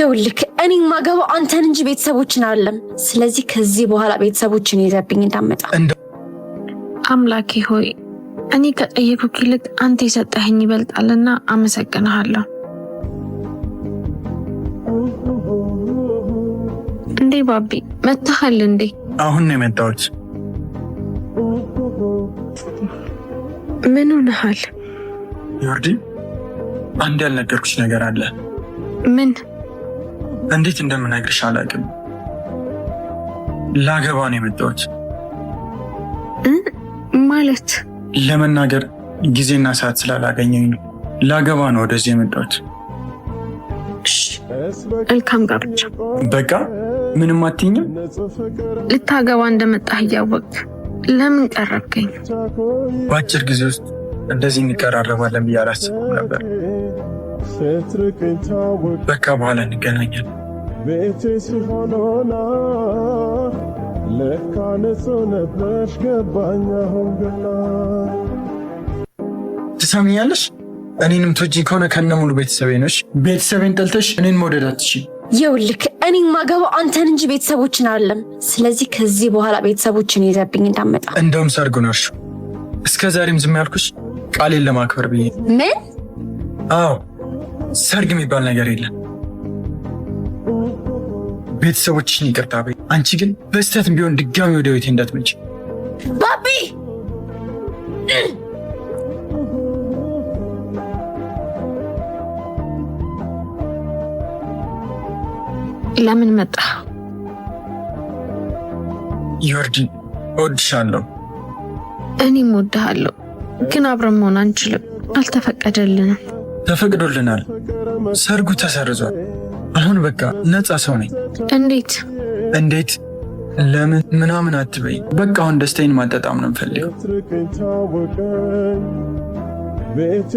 ይኸውልህ እኔ የማገባው አንተን እንጂ ቤተሰቦችን አይደለም። ስለዚህ ከዚህ በኋላ ቤተሰቦችን ይዘብኝ እንዳመጣ። አምላኬ ሆይ፣ እኔ ከጠየኩህ ይልቅ አንተ የሰጠኸኝ ይበልጣልና አመሰግንሃለሁ። እንዴ ባቢ፣ መጥተሃል እንዴ? አሁን ነው የመጣሁት። ምን ሆነሃል? ዮርዲ፣ አንድ ያልነገርኩሽ ነገር አለ። ምን? እንዴት እንደምነግርሽ አላውቅም። ላገባ ነው የመጣሁት። ማለት? ለመናገር ጊዜና ሰዓት ስላላገኘኝ ነው። ላገባ ነው ወደዚህ የመጣሁት። መልካም ጋብቻ። በቃ ምንም አትይኝም? ልታገባ እንደመጣህ እያወቅህ ለምን ቀረብከኝ? በአጭር ጊዜ ውስጥ እንደዚህ እንቀራረባለን ብዬ አላሰብኩም ነበር። በቃ በኋላ እንገናኛለን። ቤቴ ሲሆን ሆና ለካ ንጹህ ነበርሽ፣ ገባኝ አሁን ገና። ትሰሚኛለሽ? እኔንም ትወጂኝ ከሆነ ከነ ሙሉ ቤተሰቤ ነሽ። ቤተሰቤን ጠልተሽ እኔን መውደድ አትችይም። ይኸውልህ እኔ የማገባው አንተን እንጂ ቤተሰቦችን አይደለም። ስለዚህ ከዚህ በኋላ ቤተሰቦችን ይዘብኝ እንዳመጣ። እንደውም ሰርጉ ነው እርሺው። እስከ ዛሬም ዝም ያልኩሽ ቃሌን ለማክበር ብዬ። ምን? አዎ፣ ሰርግ የሚባል ነገር የለም። ቤተሰቦችሽን ይቅርታ በይ። አንቺ ግን በስህተትም ቢሆን ድጋሚ ወደ ቤቴ እንዳትመጪ። ባቢ! ለምን መጣህ? ዮርዲ፣ እወድሻለሁ። እኔም እወድሃለሁ፣ ግን አብረን መሆን አንችልም። አልተፈቀደልንም። ተፈቅዶልናል። ሰርጉ ተሰርዟል። አሁን በቃ ነፃ ሰው ነኝ። እንዴት? እንዴት፣ ለምን ምናምን አትበይ። በቃ አሁን ደስታዬን ማጣጣም ነው የምፈልገው። ስትርቀኝ ታወቀኝ ቤቴ።